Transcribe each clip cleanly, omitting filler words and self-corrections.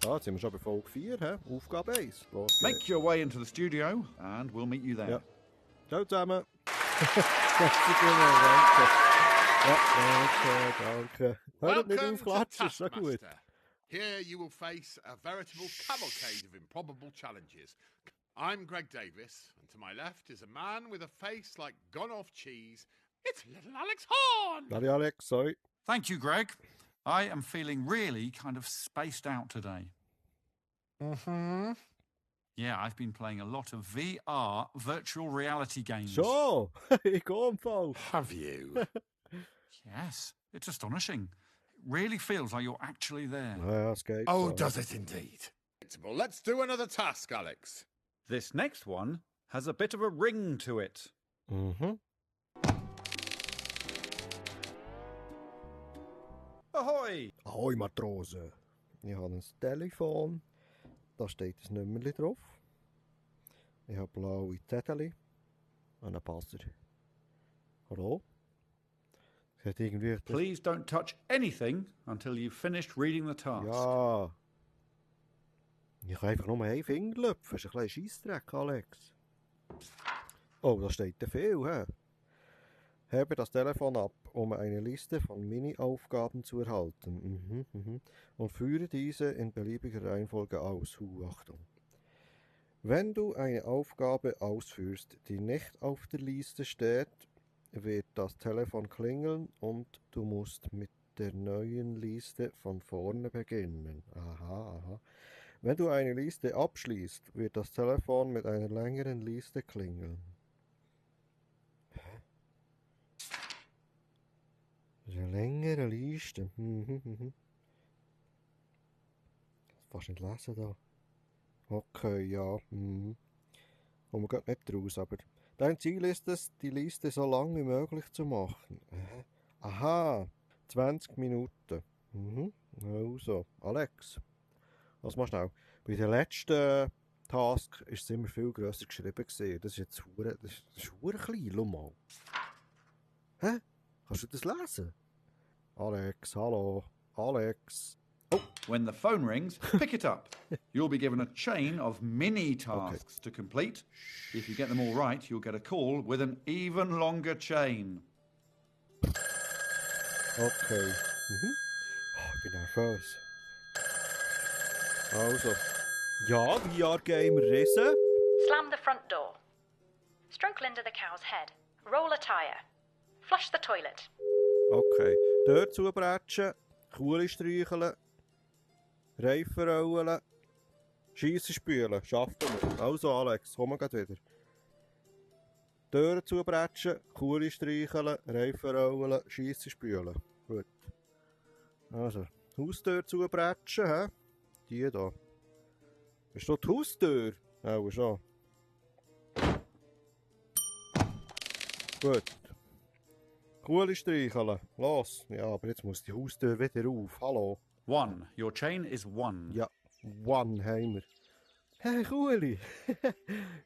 Ah, jetzt sind wir schon bei Folge 4, hä? Aufgabe 1. Los geht's. Make your way into the studio and we'll meet you there. Ja. Ciao zusammen. Merci vielmals, danke. Ja, danke. Hört nicht auf klatschen, ist schon gut. Here you will face a veritable cavalcade of improbable challenges. I'm Greg Davis, and to my left is a man with a face like gone-off cheese. It's little Alex Horn! Daddy Alex, sorry. Thank you, Greg. I am feeling really kind of spaced out today. Mm-hmm. Yeah, I've been playing a lot of VR, virtual reality games. Schon? Ich gehe im Fall. Have you? Yes, it's astonishing. It really feels like you're actually there. Ja, es geht. Oh, so. does it indeed? Well, let's do another task, Alex. This next one has a bit of a ring to it. Mhm. Ahoy! Ahoi, Matrose. Ich habe ein Telefon. Da steht ein Nummerli drauf. Ich habe blaue Zettel. Und einen Passer. Hallo? Hat irgendwie... Please don't touch anything until you've finished reading the task. Ja. Ich kann einfach nur einen Finger lüpfen. Das ist ein bisschen Scheissdreck, Alex. Oh, da steht ja viel, hä? Hebe das Telefon ab, um eine Liste von Mini-Aufgaben zu erhalten. Und führe diese in beliebiger Reihenfolge aus. Achtung. Wenn du eine Aufgabe ausführst, die nicht auf der Liste steht, wird das Telefon klingeln und du musst mit der neuen Liste von vorne beginnen. Aha. Wenn du eine Liste abschließt, wird das Telefon mit einer längeren Liste klingeln. Eine längere Liste. Fast nicht lesen da. Okay, ja. Und man geht nicht raus, aber dein Ziel ist es, die Liste so lang wie möglich zu machen. Aha, 20 Minuten. Also, Alex, lass mal schnell. Bei der letzten Task war es immer viel grösser geschrieben gewesen. Das ist jetzt verdammt klein, schau mal. Hä? Kannst du das lesen? Alex, hallo. Alex. Oh, when the phone rings, pick it up. You'll be given a chain of mini tasks to complete. If you get them all right, you'll get a call with an even longer chain. Okay. Oh, ich bin nervös. Also. Ja, VR-Gamer Riese. Slam the front door. Strunkle into the cow's head. Roll a tyre. Flush the toilet. Okay. Dort zubretschen, Kuhle streicheln, Reifen rollen, Schiessen spülen. Schafft er. Also Alex, komm mal wieder. Türen zubretschen, Kuhle streicheln, Reifen rollen, Schiessen spülen. Gut. Also, Haustür zubretschen, hä? Die da. Ist das die Haustür? Ja, schon. Gut. Kuhle streicheln. Los. Ja, aber jetzt muss die Haustür wieder auf. Hallo. 1. Your chain is 1. Ja, One haben wir. Hey, Kuhle.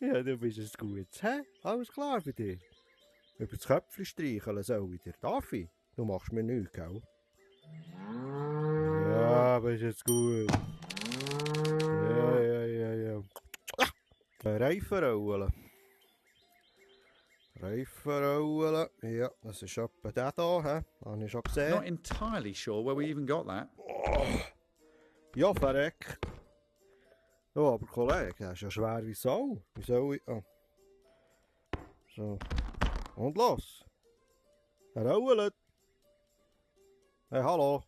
Ja, du bist es gut. Hä? Alles klar bei dir? Über das Köpfchen streicheln soll wieder. Darf ich? Du machst mir nichts, gell? Ja, aber ist jetzt gut. Ja. Reifen rollen. Reifen rollen. Ja, das ist etwa der hier, hä? Habe ich schon gesehen. Not entirely sure where we even got that. Ja, verreck. Ja, aber Kollege, das ist ja schwer wie Sau. Wie soll ich... Oh. So. Und los. Rollen. Hey, hallo.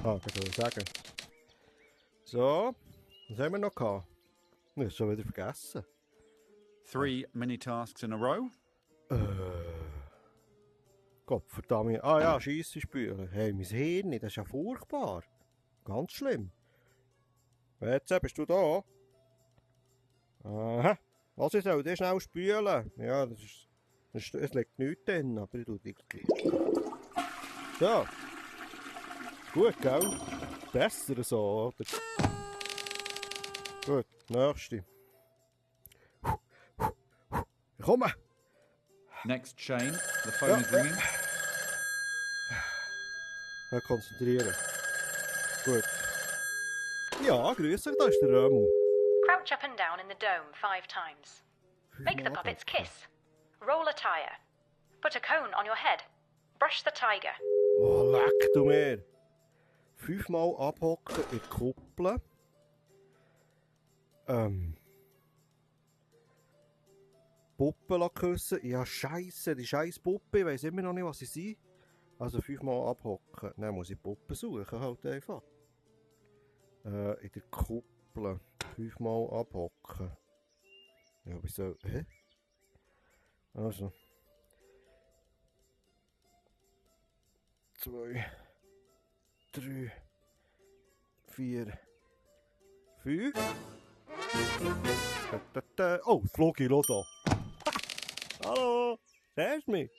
Ah, das soll ich sagen. So. Was haben wir noch gehabt? Ich habe es schon wieder vergessen. 3 mini tasks in a row. Gottverdammt. Ah ja, Schiessen spülen. Hey, mein Hirn, das ist ja furchtbar. Ganz schlimm. Jetzt bist du da? Aha. Was ich soll, das schnell spülen. Ja, es liegt nichts drin, aber ich tue dich gleich. So. Gut, gell? Besser so, oder? Gut, nächste. Komm! Next chain. The phone is ringing. Konzentrieren. Gut. Ja, grüß euch, da ist der Römmel. Crouch up and down in the dome 5 times. Make the puppets kiss. Roll a tire. Put a cone on your head. Brush the tiger. Oh, leck du mir. 5-mal abhocken in die Kuppel. Puppen küssen. Ja, scheisse, die scheiß Puppe. Ich weiss immer noch nicht, was sie sind. Also 5-mal abhocken. Dann muss ich Puppen suchen, halt einfach. In der Kuppel. 5-mal abhocken. Ja, wieso? Hä? Also. 2, 3, 4, 5. Oh, das Flogi, schau da. Hallo, siehst du mich?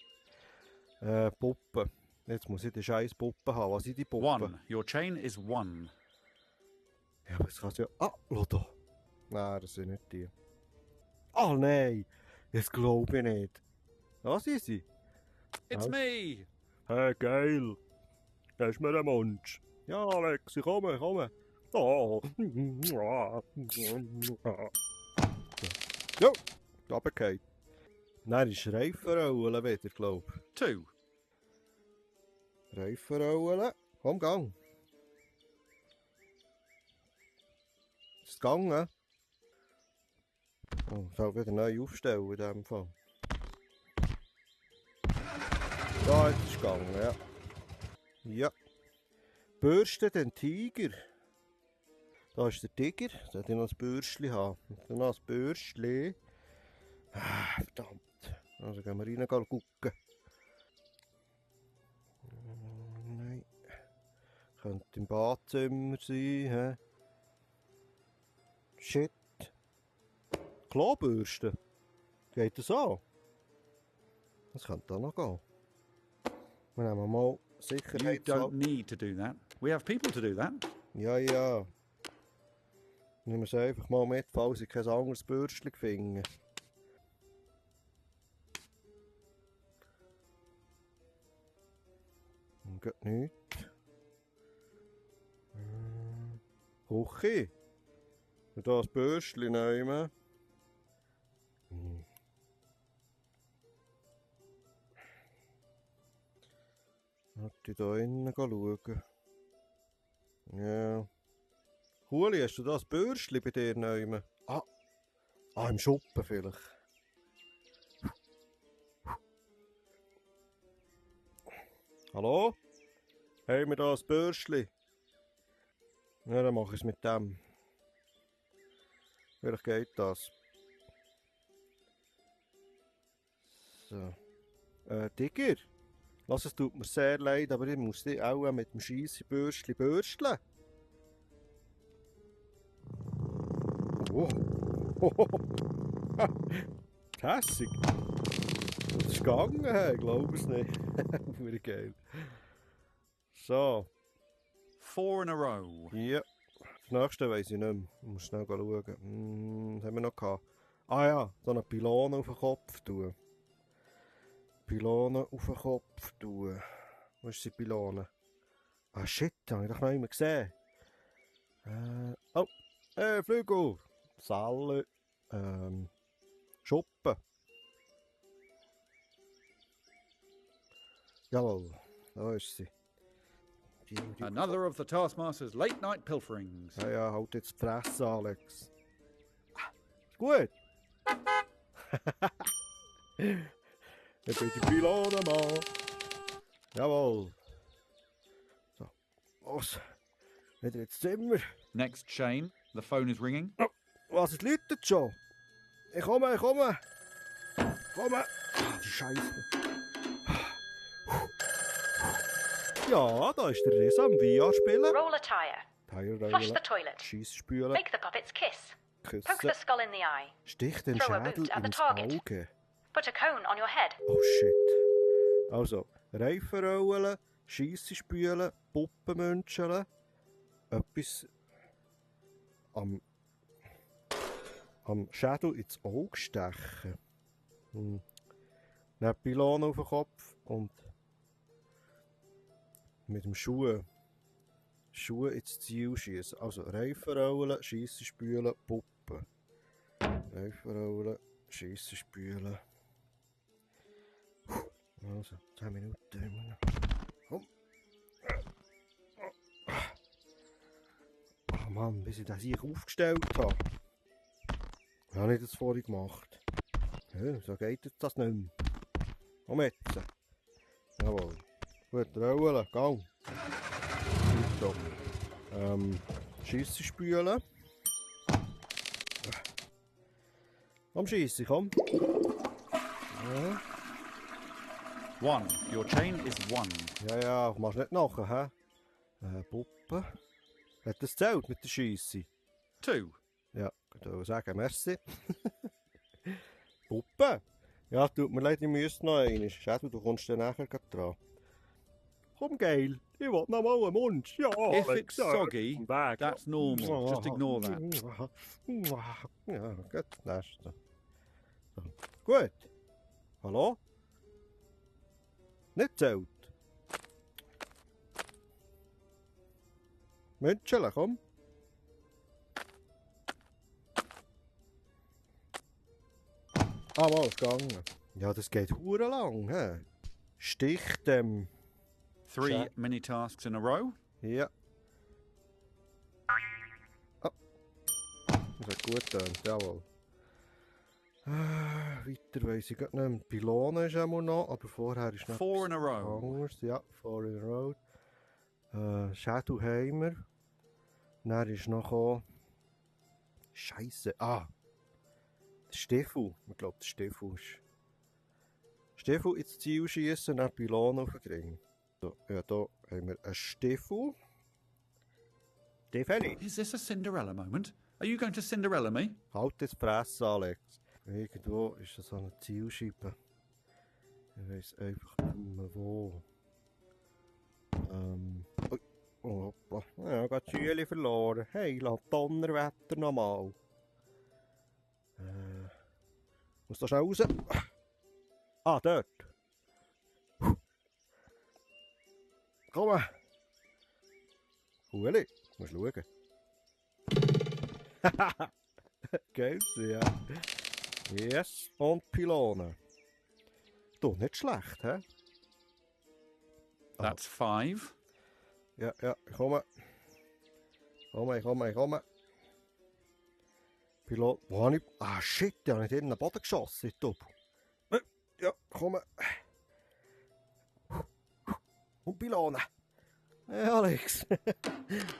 Puppe. Jetzt muss ich die scheiß Puppe haben. Was sind die Puppen? 1. Your chain is 1. Ja, aber es kann ja... Ah, schau da. Nein, das sind nicht die. Ah, nein. Das glaube ich nicht. Was ist sie? It's Oh. me! Hey, geil. Da ist mir ein Mensch. Ja, Alex, ich komme. Oh. Jo, runtergefallen. Nein, ist Reifenrollen wieder, glaube ich. 2. Reifenrollen. Komm, gang. Ist es gegangen? Oh, ich soll wieder neu aufstellen in diesem Fall. Da, jetzt ist es gegangen, ja. Ja. Bürste den Tiger. Da ist der Tiger. Da sollte ich noch ein Bürstchen haben. Dann noch ein Bürstchen. Ah, verdammt. Also gehen wir rein gucken. Nein. Könnte im Badzimmer sein. He? Shit. Klobürste. Geht das an? Das könnte auch noch gehen. Wir nehmen mal You Sicherheitshalber. don't need to do that. We have people to do that. Ja. Nehmen wir es einfach mal mit, falls ich kein anderes Bürstchen finde. Geht nichts. Küche. Und da ein Bürstchen nehmen. Warte, da innen schauen. Ja. Huli, hast du da ein Bürstchen bei dir nehmen? Im Schuppen vielleicht. Hallo? Haben wir da ein Bürstchen? Ja, dann mache ich es mit dem. Vielleicht geht das. So. Digger? Lass, es tut mir sehr leid, aber ich muss dich auch mit dem scheissen Bürstchen bürsteln. Oh. Hässig. Das ist gegangen, hey, ich glaube es nicht. Wie geil. So. 4 in a row. Ja. Das nächste weiss ich nicht mehr. Ich muss schnell schauen. Was haben wir noch gehabt? Ah ja, so eine Pylone auf den Kopf tun. Pylone auf den Kopf tun. Wo ist die Pylone? Ah shit, habe ich doch noch immer gesehen. Oh, hey Flügel. Salle. Schuppen. Jawohl, da ist sie. Die Another of the Taskmaster's late night pilferings. Ja, halt jetzt die Fresse, Alex. Ist gut. Ich bin die Pylonenmann. Jawohl. So, los. Wieder ins Zimmer. Next chain. The phone is ringing. Was, es läutet schon? Ich komme. Komme. Die Scheiße. Ja, da ist der Riss am VR spielen. Roll a tire. Flush the Tire toilet. Scheiss spülen. Make the puppets kiss. Poke Küssen. the skull in the eye. Stich den Throw a Schädel boot at the ins target. Auge. Put a cone on your head. Oh shit. Also, Reifen rollen, Scheisse spülen, Puppen münscheln, etwas am Schädel ins Auge stechen. Dann Pylon auf den Kopf und mit dem Schuh ins Ziel schießen. Also Reifenrollen, Schiessen, Spülen, Puppen. Reifenrollen, Schiessen, Spülen. Also, 10 Minuten immer noch. Komm. Oh Mann, bis ich das hier aufgestellt habe. Habe ich das vorhin gemacht. Ja, so geht jetzt das nicht mehr. Komm jetzt. Jawohl. Gut, rollen, gang. So. Schiessen spülen. Komm, schiessen, komm. Ja. 1. Your chain is 1. Ja, machst nicht nachher, hä? Puppe. Hat das zählt mit der Schiessen? 2. Ja, ich würde sagen, merci. Puppe? Ja, tut mir leid, ich müsste noch einmal. Schädel, du kommst dann nachher grad dran. Komm, geil, ich will noch mal einen Mund. Ja, If it's soggy, that's normal. Just ignore that. Ja, gut, das nächste. So. Gut. Hallo? Nicht zählt. Münchele, komm. Ah, mal, ist gegangen. Ja, das geht hure lang, hä? Sticht dem. 3 mini tasks in a row. Ja. Ah. Das hat gut getan, jawohl. Weiter weiss ich gar nicht. Pylone ist einmal noch, aber vorher ist noch 4 in a row. anders. Ja, 4 in a row. Shadowheimer. Dann ist noch auch... Scheisse. Ah! Der Stiefel. Ich glaube, der Stiefel ist... Stiefel ins Ziel schiessen, dann Pylone auf den Ring. So, ja, da haben wir einen Stiefel. Stiefel. Is this a Cinderella moment? Are you going to Cinderella me? Halt das Fresse, Alex. Irgendwo ist das so eine Zielscheibe. Ich weiss einfach nicht mehr wo. Ui. Oh, hoppla. Ja, gerade die Schüle verloren. Hey, lass Donnerwetter nochmal. Muss da schnell raus. Ah, dort. Komm. Huli, musst schauen. Geil, ja. Yes, und Pylone. Du, nicht schlecht, hä? That's 5. Ja, ich komme. Ich komme. Pilot. Wo habe ich... Ah, shit, ich habe nicht in den Boden geschossen, ich Doppel. Ja, komme. Und Pylone. Hey, Alex.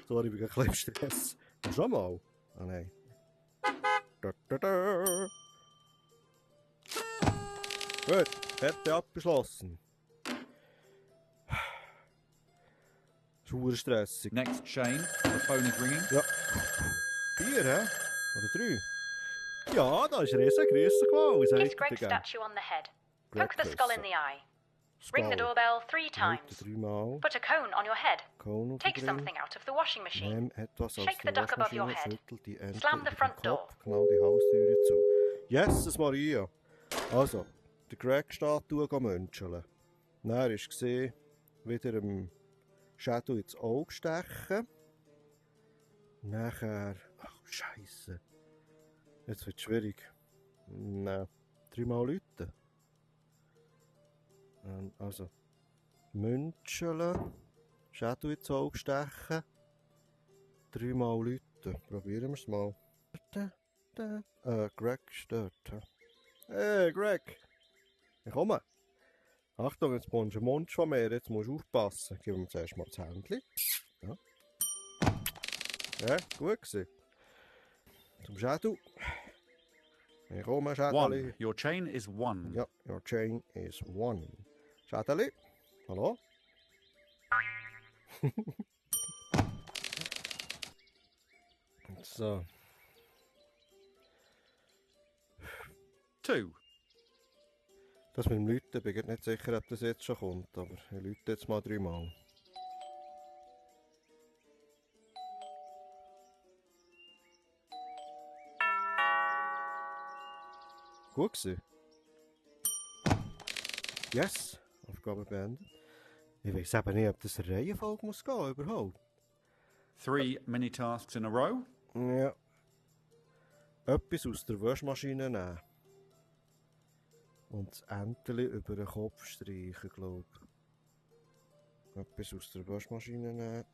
Sorry, ich bin ein bisschen im Stress. Schon mal? Ah, nein. Gut, Fette abgeschlossen. Super stressig. Next chain. The phone is ringing. Ja. 4, hä? Oder 3? Ja, da ist Resa. Grüße gewesen. Wie Kiss Greg's statue on the head. Poke the skull in the eye. Ring the doorbell 3 times. 3-mal. Put a cone on your head. Cone auf Take den Ring. something out of the washing machine. Nimm etwas aus Shake der the duck above your Waschmaschine, head. schüttel die Ente Slam the über front den door. Kopf, knall die Haustüre zu. Jesus Maria! Also, der Greg-Statue münscheln. Dann war gesehen, wieder dem Shadow ins Auge stechen. Nachher... Ach, Scheisse. Jetzt wird es schwierig. Nein. 3-mal läuten. Also... Münscheln, Shadow ins Auge stechen, 3-mal läuten. Probieren wir es mal. Greg stört. Hey, Greg! Ich komme. Achtung, jetzt kommst du einen Mund von mir, jetzt musst du aufpassen. Gib mir zuerst mal das Händchen. Ja. Ja, gut gewesen. Zum Shadow. Ich komme, Schädeli. 1. Your chain is 1. Ja, your chain is 1. Schädeli. Hallo? So. 2. Das mit dem Läuten, bin ich nicht sicher, ob das jetzt schon kommt, aber ich läute jetzt mal 3-mal. Gut gewesen. Yes, Aufgabe beendet. Ich weiß eben nicht, ob das eine Reihenfolge muss gehen überhaupt. 3 mini-tasks in a row. Ja. Etwas aus der Waschmaschine nehmen. Und das Enteli über den Kopf streichen, glaube ich. Etwas aus der Waschmaschine nehmen.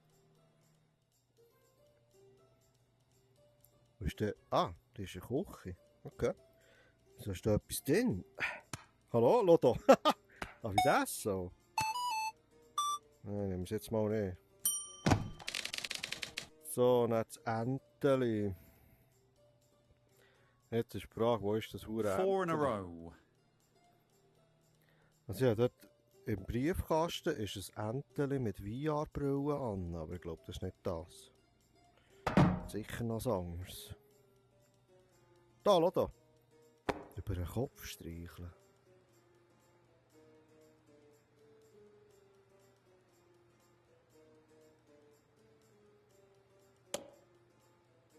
Wo ist der? Ah, das ist eine Küche. Okay. So ist da etwas drin. Hallo, Lotto. Darf ich das so? Nein, nehmen wir es jetzt mal nicht. So, dann das Enteli. Jetzt ist die Frage, wo ist das Hure 4 in a Enteli? row. Also ja, dort im Briefkasten ist ein Enteli mit VR-Brille an, aber ich glaube, das ist nicht das. Sicher noch was anderes. Da, Lotto. Über den Kopf streicheln.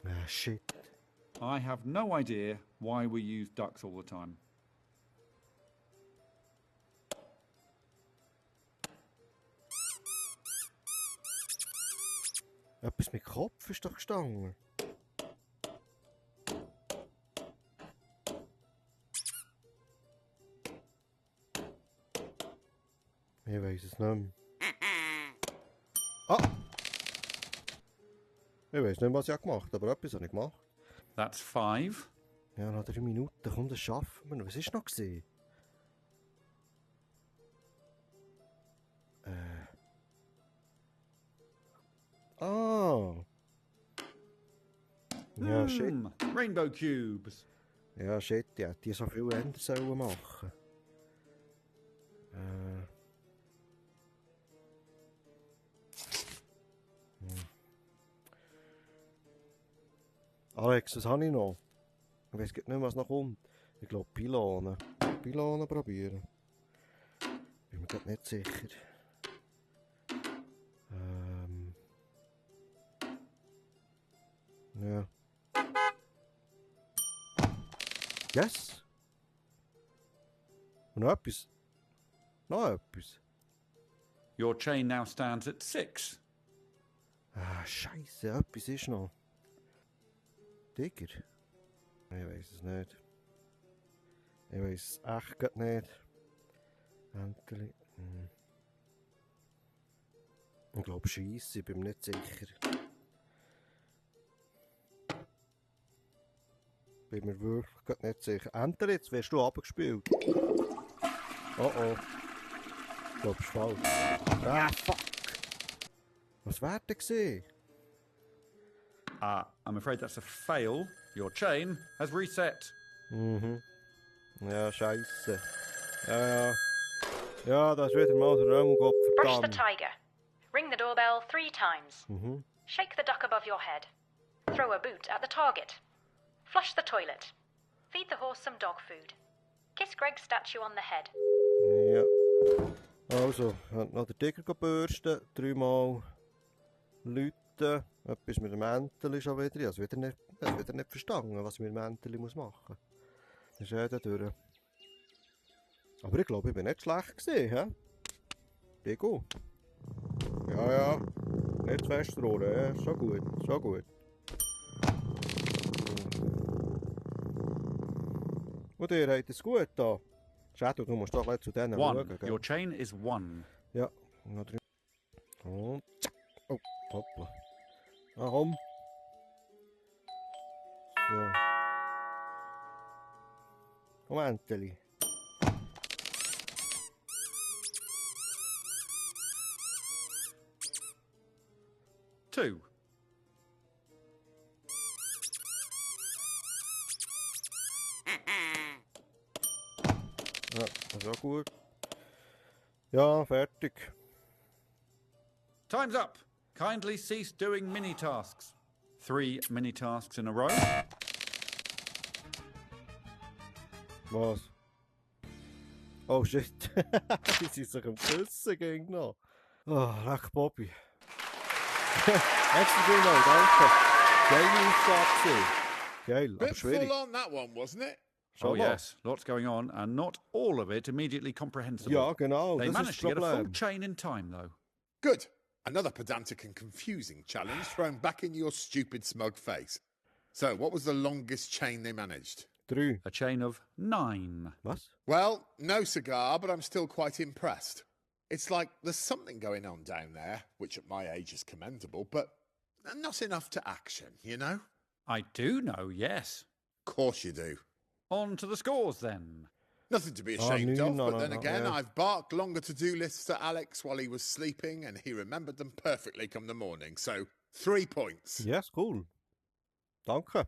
Ah, shit. I have no idea why we use ducks all the time. Etwas mit Kopf ist doch gestanden. Ich weiss es nicht mehr. Ah! Ich weiss nicht, was ich gemacht habe, aber etwas habe ich gemacht. That's 5. Ja, noch 3 Minuten, komm, das schaffen wir. Was war noch gewesen? Ah! Ja, shit. Rainbow cubes. Ja, shit, ja, die so viel Ender sollen machen. Alex, was habe ich noch? Ich weiß nicht mehr, was noch kommt. Ich glaube, Pylonen. Pylonen probieren. Bin mir gerade nicht sicher. Ja. Yes! Und noch etwas. Noch etwas. Your chain now stands at 6. Ah, Scheiße, etwas ist noch. Digger? Ich weiß es nicht. Ich weiß es echt grad nicht. Enteli. Ich glaube Scheisse, ich bin mir nicht sicher. Bin mir wirklich grad nicht sicher. Enteli, jetzt wirst du abgespielt. Oh oh. Ich glaube, es ist falsch. Ah, fuck! Was wäre denn gewesen? I'm afraid that's a fail. Your chain has reset. Mhm. Ja, Scheiße. Ja. Ja, das ist wieder mal der Römmelkopf, Brush the verdammt. tiger. Ring the doorbell 3 times. Mhm. Shake the duck above your head. Throw a boot at the target. Flush the toilet. Feed the horse some dog food. Kiss Greg's statue on the head. Ja. Also, noch den Tiger gebürsten, 3-mal läuten, etwas mit dem Enteli schon wieder. Ich habe wieder nicht verstanden, was ich mit dem Enteli machen muss. Das ist ja durch. Aber ich glaube, ich bin nicht schlecht gewesen, hä? Bin gut. Ja, ja. Nicht fest rollen, ja. Schon gut, schon gut. Und ihr habt es gut da. Shadow, du musst doch gleich zu denen 1. schauen, gell? Your chain is 1. Ja, noch 3. Und zack. Oh, hoppla. Ah, komm. So. Komm, Enteli. Two. Ja, das ist auch gut. Ja, fertig. Time's up. Kindly cease doing mini-tasks. 3 mini-tasks in a row. Was? Oh shit. Die sind sich am Küssen gegen noch. Oh, leck Bobby. Merci vielmals, danke. Geile Aufgabe. Geil, aber Bit schwierig. full on that one, wasn't it? Schon Oh, noch. yes, lots going on, and not all of it immediately comprehensible. Ja, genau, They das ist managed das to get a full Problem. chain in time, though. Good. Another pedantic and confusing challenge thrown back in your stupid, smug face. So, what was the longest chain they managed? 3. A chain of 9. Was? Well, no cigar, but I'm still quite impressed. It's like there's something going on down there, which at my age is commendable, but not enough to action, you know? I do know, yes. Course you do. On to the scores, then. Nothing to be Oh, ashamed of, no, but then no, again, yeah. I've barked longer to-do lists at Alex while he was sleeping, and he remembered them perfectly come the morning. So, 3 points. Yes, cool. Danke.